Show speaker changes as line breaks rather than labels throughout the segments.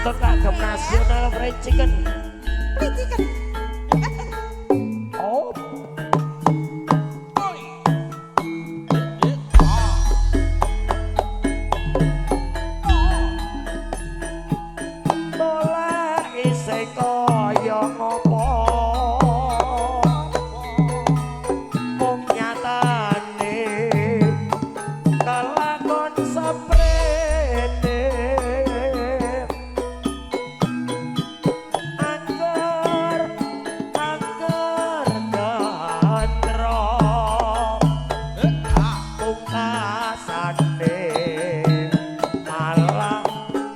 Matur kagem Nasional Fried Chicken.
Fried Chicken.
Oh. Tolak isih kaya ngopo, mung nyatane kelakon seprene. Angger angger gandra pungkasane malah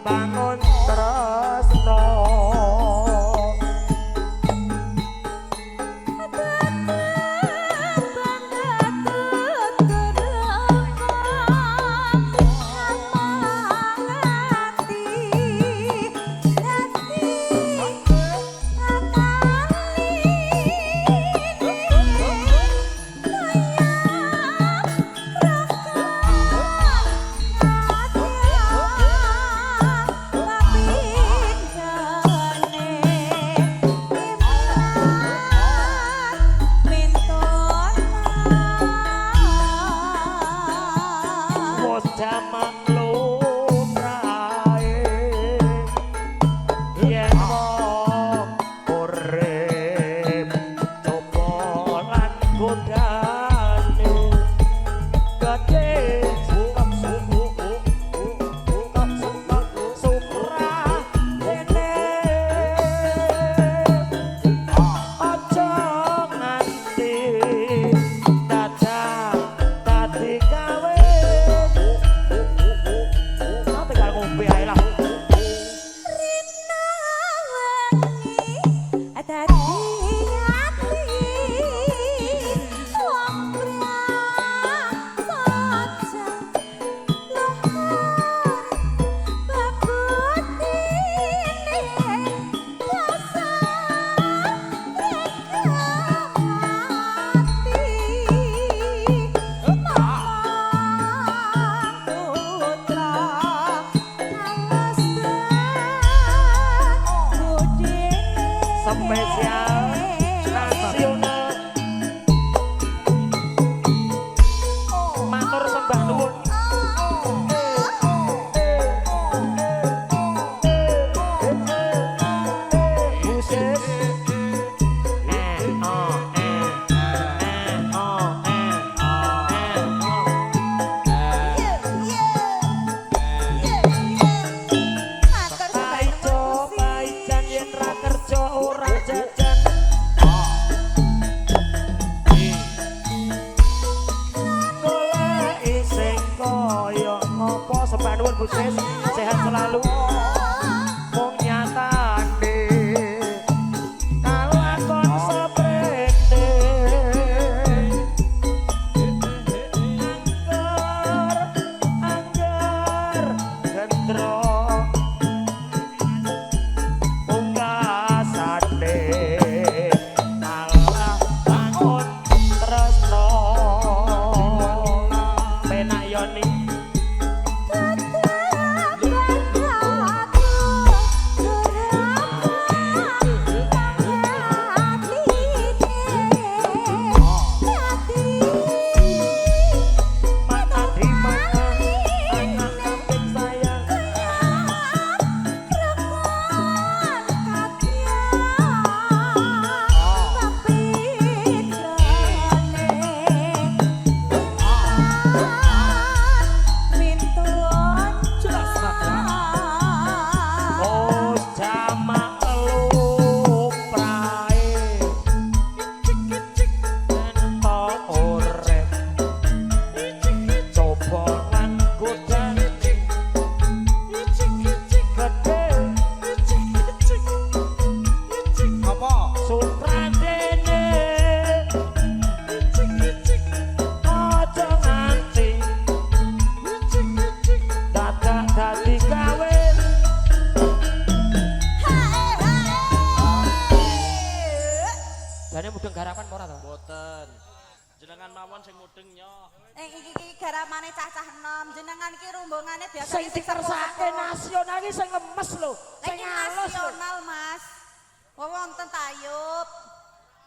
bangun tresno. Wis jaman lumrahe yen wong urip coba lan godane gedhe suprah dene, aja nganti dadak dadi kawin. Ah, tinggal ngombe ae lah. Spesial Nasional, matur sembah nuwun. Buses. Eh, oh, eh, eh, oh, eh, eh, oh. Paijo paijan yen ra kerja ora jajan. Goleki sing kaya ngopo. Sembah nuwun, Buses, sehat selalu. Mung nyatane kalakon seprene. Angger angger gendro pungkasane malah bangun tresno. Penak yoni. Mata di mata anak kambing sayang. Oh, jamak lumrahe ento urip coba lan godane gedhe.
Apa?
Supradene aja nganti dadak dadi kawin. Jane mudeng garapan apa ora to?
Boten. Jenengan
Jenengan mawon sing mudeng nyoh.
Eh iki iki garamane cah-cah enom, jenengan iki rombongane biasane
Sing dikersake nasional iki sing lemes lho, sing
Lagi
halus lho.
nasional, Mas. Wong wonten tayub.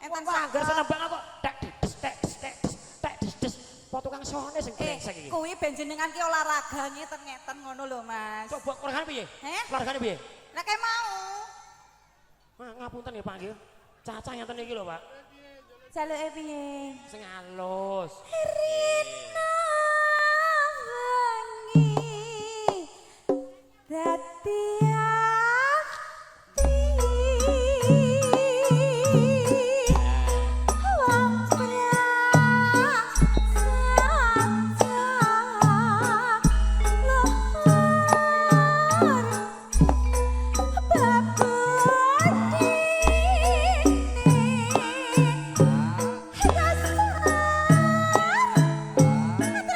Enten
Wah, anggar
seket.
senembang aku tek des tek des tek des tek des des. Po tukang sone sing
Eh,
brengsek iki.
kuwi ben jenengan ki olahraga ngeten-ngeten ngono lho, Mas.
Coba olahragane piye?
Heh?
Olahragane piye?
Lah kayak mau.
Wah, ngapunten ya Pak nggih. Cacah ngeten iki lho, Pak.
Jaluke piye?
Sing halus.
Rina wengi dadi ati wong prasaja luhur babudine dasar.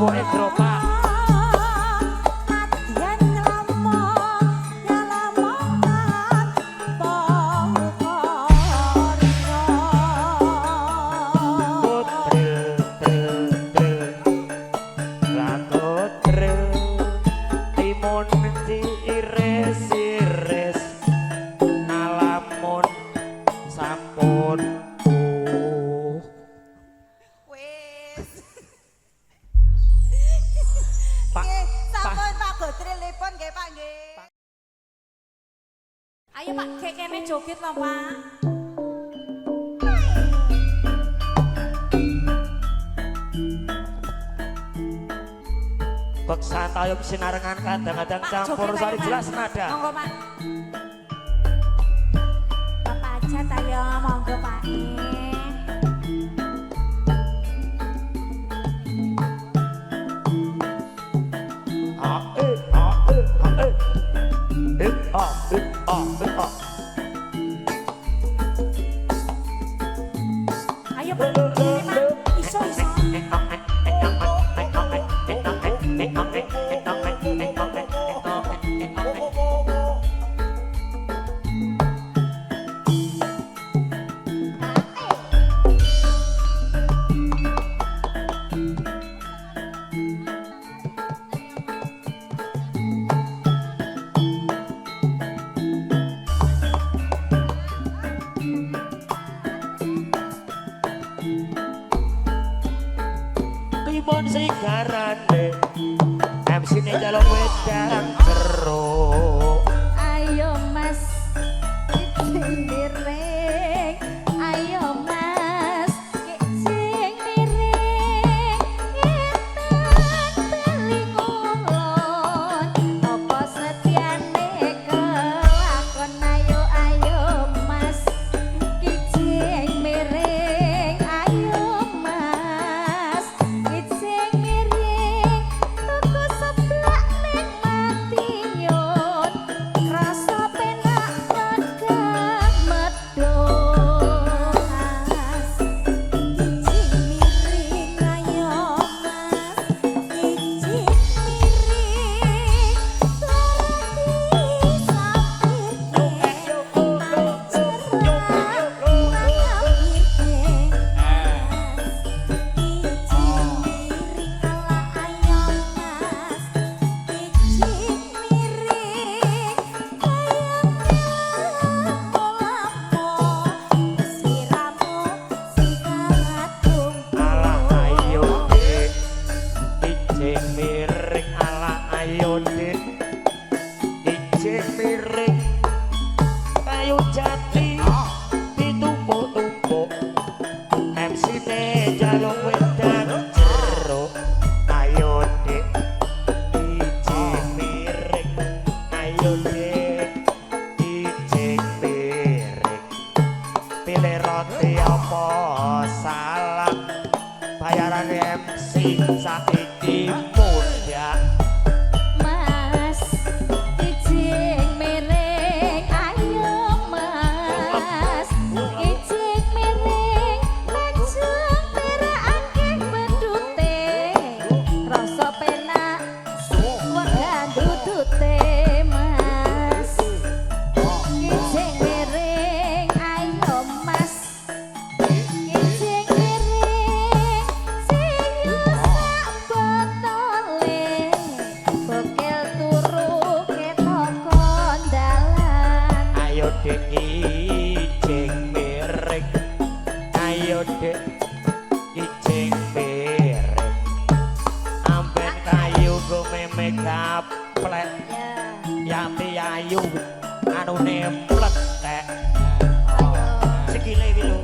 Tuwuke gerobak.
Nadyan nyelamo nyelamo tanpa karya.
Tril tril tril lagu tril timun diiris-iris ngalamun sampun
Wis.
Pak,
Nggih, sampun Pak Gotrilipun nggih Pak nggih.
Ayo Pak, kayak kene joget lho Pak.
Beksan tayub sinarengan kadang-kadang
Pak,
campur
joget
sari
ayo, Pak.
jelas nada.
Monggo Pak. Bapak aja tayo, monggo Pak.
A E A E A E E A E A E A.
Ayo Pak, kene Pak. Iso iso.
Timun sigarane MC ne jaluk wedang jeruk.
Ayo Mas, kijing miring. Ayo Mas, kijing miring. Ngetan bali ngulon. Apa setiane kelakon? Ayo ayo Mas, kijing miring. Ayo Mas, kijing miring. Tuku seblak ning Madiun. Rasa penak megang medhun.
Mas, kijing miring ayo Mas, kijing miring. Larati sapirke, majerah mangapirke. Mas, kijing miring ala ayo Mas, kijing miring. Kaya lapo-lapo, sliramu sing
Ala ayo dik, kijing miring. Ala ayo dik, kijing miring. Kayu jati ditumpuk-tumpuk, MC ne jaluk wedang jeruk. Ayo dik, kijing miring. Ayo dik, kijing miring. Pilih roti apa salad, bayaran MC saiki muda.
Mas, kijing miring. Ayo Mas, kijing miring. Lajeng perakake bendute. Rasa penak wegah dudute Mas. Kijing miring. Ayo Mas, kijing miring. Siyu sak botole. Bokel turu ketok kondalan.
Ayo dik, kijing miring. Ayo dik, kijing miring. Amben kayu go meme gaplek.
Ya.
Yati ayu anune mletek. Sikile wi lho.